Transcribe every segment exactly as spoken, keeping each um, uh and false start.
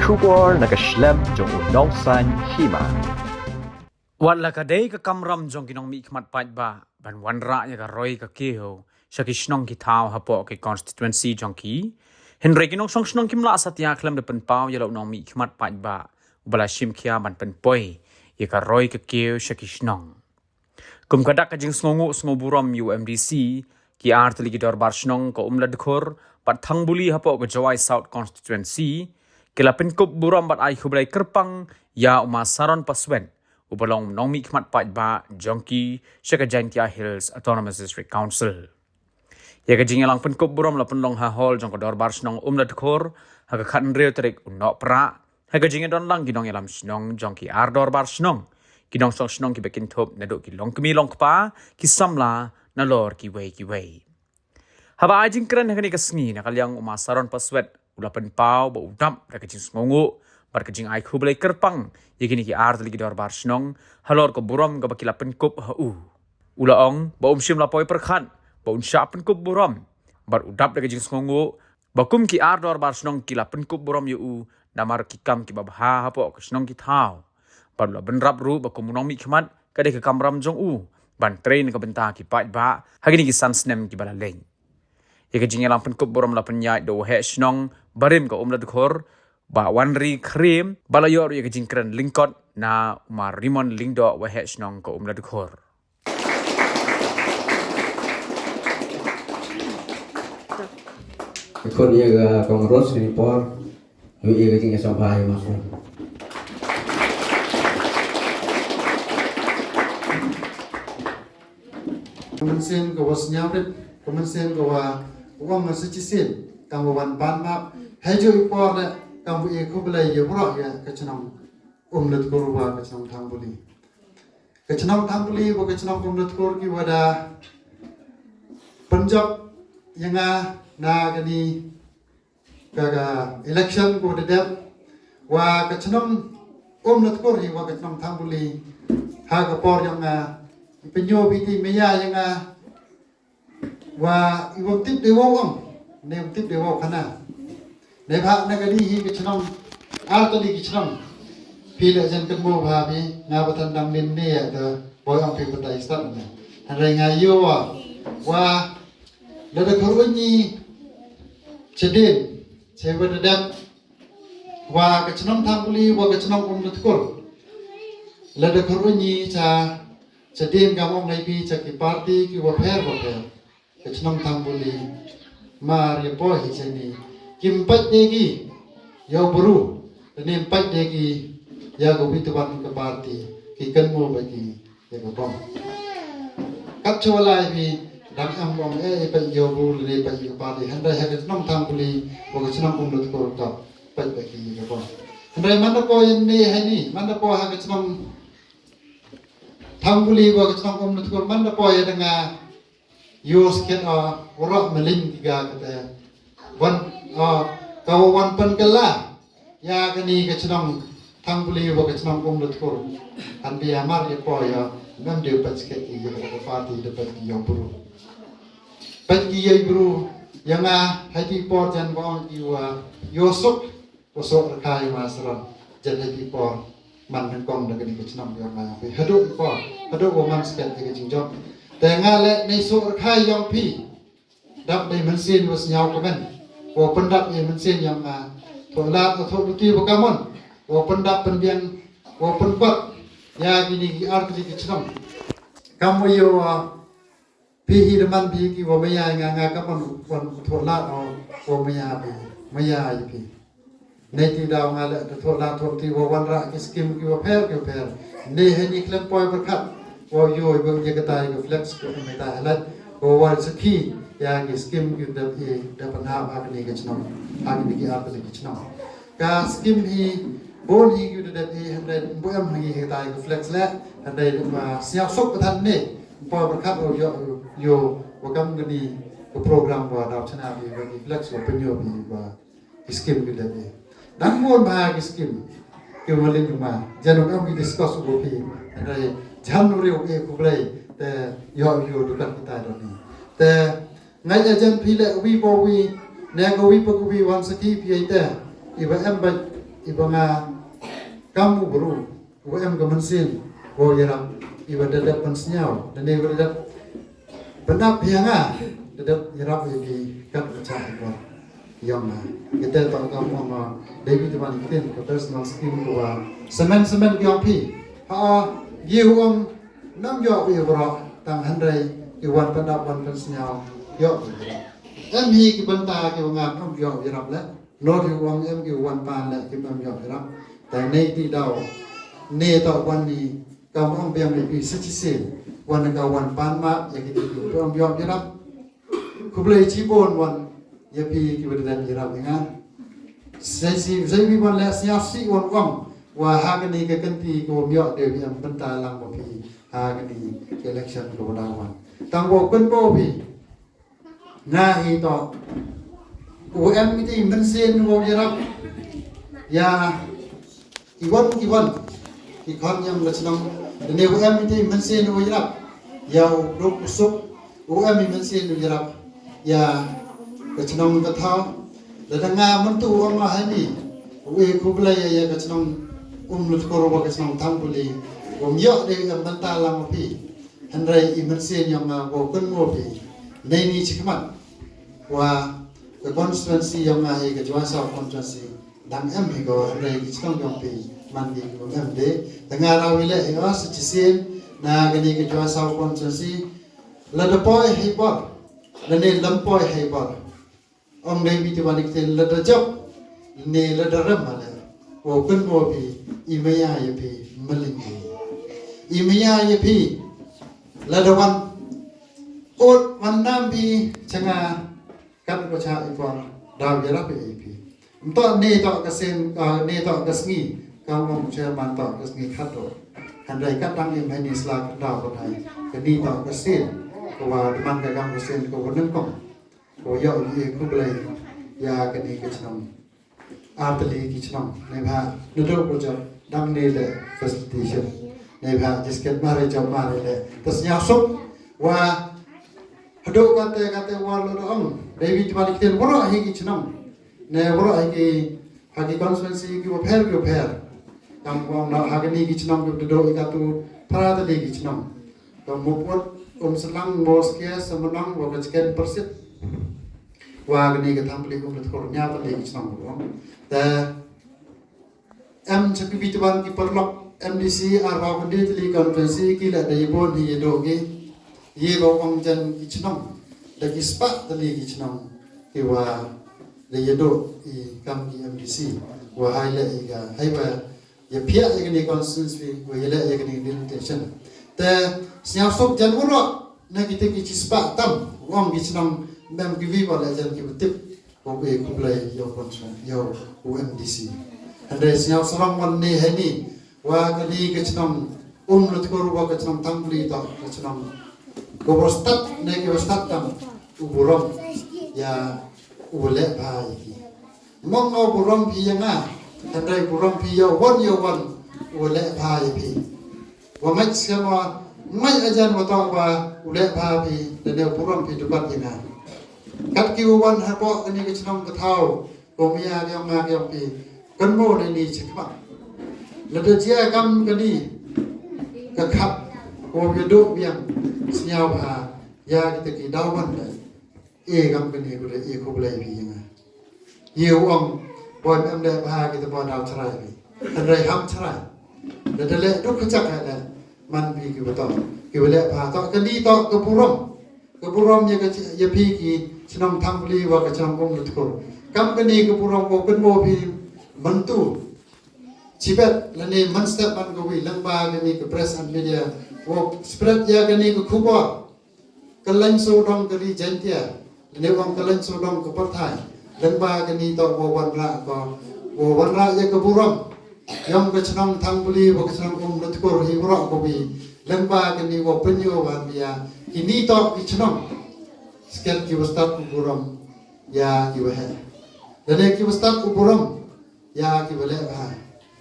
Khubor na ka shlem jong u Nongsaiñ Hima. Wat la ka dei ka kamram jong ki nongmihkhmat paidbah ban wanrah ïa ka roi ka kiew sha ki shnong ki thaw hapoh ki constituency jong ki, hynrei ki nongshong shnong kim lah satia khlem da pynpaw ïa la u nongmihkhmat paidbah uba la shim khia ban pynpoi ïa ka roi ka kiew sha ki shnong. Kum ka dak ka jingsngewnguh sngewburom ïa u M D C, ki artylli ki dorbar shnong ka Umladkhur bad Thangbuli hapoh ka Jowai South Constituency ki la pynkup burom bad ai khublei kyrpang ïa u Ma Saron Paswet, uba long nongmihkhmat paidbah jong ki sha ka Jaintia Hills Autonomous District Council. Ïa ka jingïalang pynkup burom la pynlong ha hall jong ka dorbar shnong Umladkhur ha ka khathynriew tarik u Nohprah, ha ka jingïadonlang ki nongïalam shnong jong ki ar dorbar shnong, ki nongshong shnong kiba kynthup naduh ki longkmie longkpa, ki samla nalor kiwei kiwei. Haba ai jingkren ha kane ka sngi na ka liang u Ma Saron Paswet u la pynpaw ba u dap da ka jingsngewnguh bad ka jingai khublei kyrpang ïa kine ki artylli ki dorbar shnong halor ka burom kaba ki la pynkup ha u. U la ong ba um shym la poi pyrkhat ba un shah pynkup burom, bad u dap da ka jingsngewnguh ba kum ki ar dorbar shnong ki la pynkup burom ïa u namar ki kam kiba bha hapoh ka shnong ki thaw. Bad u la bynrap ruh ba kum u nongmihkhmat ka dei ka kamram jong u ban trei na ka bynta ki paidbah ha kine ki san snem kiba la leit. Ïa ka jingïalang pynkup burom la pynïaid da u Waheh Shnong barim ka Umladkhur, Bah Wanri Khriem, bad la ïoh ruh ïa ka jingkren lyngkot na u Ma Rimon Lyngdoh, Waheh Shnong ka Umladkhur. Ka khun ïa ka Kong Rose ni por, ïa ka jingïasngewbha ïa u Ma Sron. Ka mynsiem ka wa sñiaw rit, ka mynsiem ka wa ong nga sa chisien, kam wa wan ban map, hei ju i por de, kam wa i khublei ïa waroh ïa ka chnong Umladkhur wa ka chnong Thangbuli. Ka chnong Thangbuli wa ka chnong Umladkhur ki wa da pynjop ïa nga na kani ka, ka election ko da dep, wa ka chnong Umladkhur hi wa ka chnong Thangbuli, ha ka por yong nga, i pynyoh phi ti maya ïa nga, wa i wam tip de wow ong, ne wam tip de wow khana. Ne bha na ka di hi ka chnong, ar ka di ka chnong. Phi le jan kan mo bha phi, nga ba tan dang nin ne ya da, boi ong phi ba ta i start ne. Hynrei nga ïoh wa, wa lada khur u ñi chadien, che wa da dep, wa ka chnong Thangbuli, wa ka chnong Umladkhur. Lada khur u ñi cha, chadien ka mong nai pi cha ki party ki wa pher wa pher. Ka chnong Thangbuli, mar ïa poi hi chani. Kim pait de ki, ïa u bru, ne pait de ki, ïa ka wi tu wan ka party, ki kan mo ba ki, ïa ka bom. Kat chwa lai bi, dang em bom e, e pait ïa u bru, ne pait ïa ka party. Hynrei ha ka chnong Thangbuli, wa ka chnong Umladkhur to, pait ba ki ïa ka bom. Hynrei man da poi ne ha ni, man da poi ha ka chnong Thangbuli wa ka chnong Umladkhur, man da poi ïa da nga, ïoh skhet, ah, waroh malin ki ga kate. Wan, ah, ka wa wan pynkylla ïa kani ka chnong Thangbuli wa ka chnong Umladkhur. Han bi amar ïa poi ïa, mem de pait skhet ki ïa ka party de pait ki ïa u bru. Pait ki ïa u bru, ïa nga, ha ki por jan ko ong ki wa, ïoh suk, ko suk rkhai ma sron, jan ha ki por. Man nyngkong da kani ka chnong yong nga yong phi. Haduh i por, haduh wa man skhet ïa ka jingjop. Te nga le nei suk rkhai yong phi. Dap dei mynsiem wa sñiaw ka men. Wa pyndap ïa mynsiem yong nga. Thoh lad, thoh luti wa kamon. Wa pyndap pynbiang, wa pynkot. Ïa kini ki ar tylli ki chnong. Kam wa ïoh wa Phi hi da man phi ki wa maya nga, nga ka man wan thoh lad o, wa maya phi, maya i phi. Nei ti daw nga le da thoh lad thoh ti wa wanrah ki scheme ki wa pher ki wa pher. Nei he ni khlem poi pyrkhat, wa yoh i wa ya katai ka flex ko em katai halat, wa wan sakhi ya ki scheme ki da i da pynhap ha kani ka chnong, ha kani ki ar tylli ki chnong. Ka scheme hi, bun hi ki da dep hi, hynrei bu em hi katai ka flex le, hynrei ma sñiaw suk ka than ne, poi pyrkhat o yoh, yoh, wa kam kani ka program wa daw chna hi, wa ki flex wa pynyoh hi, wa ki scheme ki dep hi. Dang bun bha ki scheme, ki wa lin ma, jan wa em ki discuss wa phi, hynrei jan wa riu e khublei, te yoh, yoh dukan kita doni. Te Ngai ajan phi le wi po wi, ne ko wi po ko wi wan sakhi phi ai te. I wa em ba Iwa nga kam u bru, u em ka mynsiem wow yarap, iwa da dep pynsñiaw, da ne iwa da dep pyndap ya nga, da dep yarap ya ki kat ka cha i bor yong nga. Kite tang kam ong, ah, David Tiwan Ktien, ka personal scheme ko wa semen semen ki ong phi. Ha, ye u ong, nam yoh u yarap, tang hynrei ki wan pyndap wan pynsñiaw, yoh u yarap. Em hi ki bynta ki wa nga kam yoh u yarap le. Nor hi u ong em ki wan pan le ki mem yoh yarap. Tang nei ti daw. Nei to wan ni kam ong biang ni pi sa chi sien. Wan ka wan pan ma ya ki ti ki ong yoh yarap. Khublei chibun wan ya phi ki wa da yarap ya nga. Sa chi, sa chi wan le sñiaw si wan ong. Wa ha kani ka kynti ko ym yoh de em bynta lang wa phi. Ha kani ka election ko da wan. Tang wow kynmaw phi. Nga hi to. U em i te i mynsiem wow yarap. Ya, i wan, i wan. I khon yong ka chnong. Dane u em i te i mynsiem wow yarap. Ya, u duk u suk. U em i mynsiem wow yarap. Ya, ka chnong ka thaw. Dane nga myntu u ong ma hani. U e khublei ya, ya ka chnong Umladkhur wa ka chnong Thangbuli. Um yoh de em bynta lang phi. Hynrei i mynsiem yong nga wow kynmaw phi. Nei ni chi khmat. Wa ka constituency yong nga hi ka Jowai South constituency. Dang em hi ko hynrei ki chnong yong phi. Man ki ki em de. Tang nga raw i le hi o sa chi sien. Na kani ka Jowai South constituency. Lada poi hi bor. Lane lam poi hi bor. Ong David Tiwan Ktien lada jop, ne lada rem ale. Wow kynmaw phi, i maya ya phi, maling phi. I maya ya phi, lada wan, ot wan nam phi, cha nga, kat ko cha i por, daw yarap i phi. Ym to ne to ka sien, ah, ne to ka sngi, ka ong chairman to ka sngi khat to. Hynrei kat dang im hani sla kat daw ko thai, ka ni to ka sien, ko wa man ka kam ka sien, ko wa nyngkong. Ko yoh i e khublei ya kani ka chnong. Ar tylli ki chnong. Neibhah nadooh ko jop dang ne le facilitation. Neibhah jisket mare jop mare le. Ta sñiaw suk wa hadooh kate kate wa lo da ong. Dei wi jman i ktien waroh hi ki chnong. Ne waroh hi ki Ha ki constituency ki wa pher ki wa pher. Kam ko ong na ha kani ki chnong ki wa da dooh i katu phra tylli ki chnong. Kam Mawpud, Umslang, Mawskia, Samanang, wa ka Chken Pyrsit. Wa kani ka Thangbuli Umladkhur ñiaw tylli ki chnong ko ong. Te em cha ki bituan ki paralok M D C arphaw khyndai tylli constituency ki la da i bun hi ya dooh ki. Ye wa ong jan ki chnong. Da ki spah tylli ki chnong. Ki wa da ya dooh i kam ki M D C. Wa hai le i ka, hai wa ya phiah ya kani constituency, wa ya le ya kani delimitation. Te sñiaw suk jan waroh, na ki te ki chi spah tam, wa ong ki chnong mem ki wi wa le jan ki wa tip, wa e khublei ya u constituency, ya u M D C. Hynrei sñiaw sarong wan ne hai ni, Wa kani ka chnong Umladkhur wa ka chnong Thangbuli toh ka chnong. Ka wa stad ne ka wa stad tam u burom ya u leh bha ya ki. Mong u burom phi ya nga, hynrei burom phi ya wan ya wan u leh bha ya phi. Wa ngait siam wa ngait ajan wa toh wa u leh bha phi, da ne burom phi dupat ya nga. Kat ki u wan hapoh kani ka chnong ka thaw, Ko maya ka yong nga ka yong phi. Kan mo ne ni chi khmat. Lada jia kam kani ka khap ko ya dooh biang sñiaw bha ya kita ki daw ban le. E kam kani ko le e khublei phi ya nga. Ye u ong, boi em le bha kita boi daw chrai phi. Hynrei ham chrai. Lada le duk ka chak ha le. Man phi ki wa toh, ki wa leh bha toh, kani toh ka burom. Ka burom ya ka chi-, ya phi ki chnong Thangbuli wa ka chnong Umladkhur. Kam kani ka burom ko kan mo phi myntu. Chibet lane mynstep man ka wi lang ba kani ka press and media. Ko spread ya kani ka khubor. Ka lain sawdong ka ri Jaintia. Lane ong ka lain sawdong ka pyrthai. Lyngba kani toh wa wanrah ko. Wa wanrah ya ka burom. Yong ka chnong Thangbuli wa ka chnong Umladkhur hi waroh ko wi. Lyngba kani wa pynyoh wan ya. Kini toh ki chnong. Sket ki wa stad u burom. Ya ki wa heh. Lane ki wa stad u burom. Ya ki wa leh bha.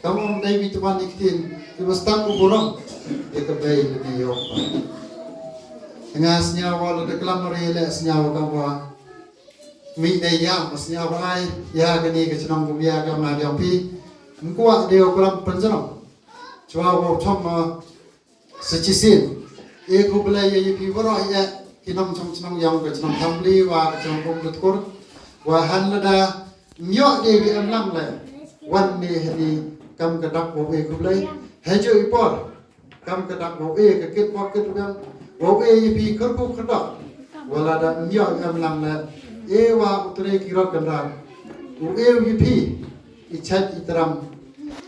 Kam ong dei wi tuan i ktien, ki wa stad u burom. Ya ka bei lane yoh bha. Nga sñiaw wa lada klam re le sñiaw kam wa. Mi dei ya, ma sñiaw wa ai, ya kani ka chnong ko ya ka ma ya phi. Ngkwa de u klam pynjrong. Chwa wow chong ma sa chisien. E khublei ya i phi waroh ya ki nongchong chnong yong ka chnong Thambli wa ka chnong Umlatkur. Wa hanlada ym yoh de wi em lang le. Wan ne hani kam ka dak wow e khublei. Hejo i por. Kam ka dak wow e ka kit wa kit wa wow e i phi kyrku kyrdoh. Wa lada ym yoh em lang le. E wa u tre ki rot kynrad. U e i phi. I chait i tram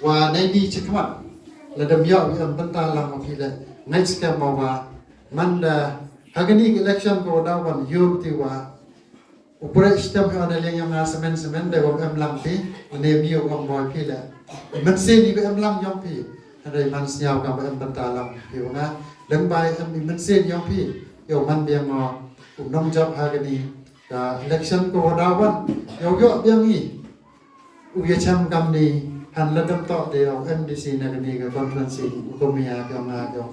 wa nei ni chikmat. Lada ym yoh wi em bynta lang wa phi le. Ngai skhem wa wa. Manda hagani election ko da wan yum ti wa. U pre stem ha na liang yong nga semen semen de wa em lang phi. Ne mi wa boy phi le. Mensin i wa em lang yong phi. Hare man sniaw ka wa em bynta lang phi wa nga. Leng bai em i mensin yong phi. Yow man biang ngo. U nong jop hagani. Ka election ko wa da wan. Yow yoh biang i. U ya cham kam ni, han la dam toh de u M D C na kani ka conference, u ko mia ka ma ka.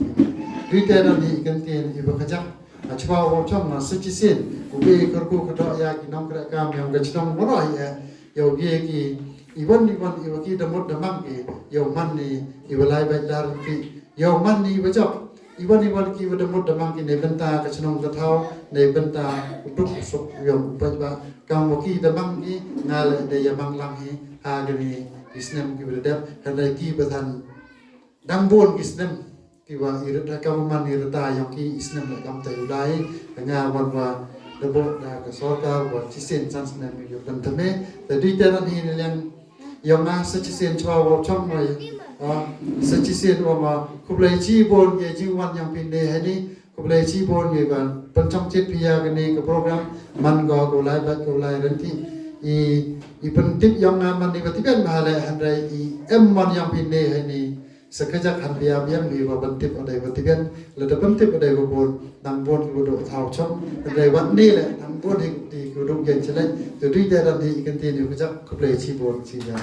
Dui te don hi kan tin i ba ka jak. A chwa u chong na sa chisien, u be kyrku kyrdoh ya ki nongtrei kam yong ka chnong waroh ya. Yow ye ki, i wan i wan i wa ki da mut da mang ki, yow man ni, i wa lai bai dar ki, yow man ni wa jop. Iwan iwan ki wa da mut da mang ki ne bynta ka chnong ka thaw, ne bynta u duk u suk yong u paidbah. Kam wa ki da mang ki nga le de ya mang lang hi, ha kani ki snem ki wa da dep, ha le ki ba than dang bun ki snem ki wa i rta kam man i rta yong ki i snem le kam te u lai, nga wan wa da bok da ka sorkar wa chisien san snem yow ban tame, da dui te ran hi ne liang Yong nga sa chisien chwa wa chong noi. Ah, sa chisien wa ma khublei chibun ye jingwan yong phi ne hani. Khublei chibun ye ban pynchong chit phi ya kani ka program man ko ko lai bat ko lai renti. I, i pyntip yong nga man ni ba tibian ma le hynrei i em man yong phi ne hani. Sa kajak han phi ya biang hi wa pyntip adai wa tibian. Lada pyntip adai wa bun, nang bun ki wa duk thaw chong, adai wa ni le, nang bun hi ki wa duk yen chale, tu dui te ran hi i kan tin hi kajak, khublei chibun chi jan.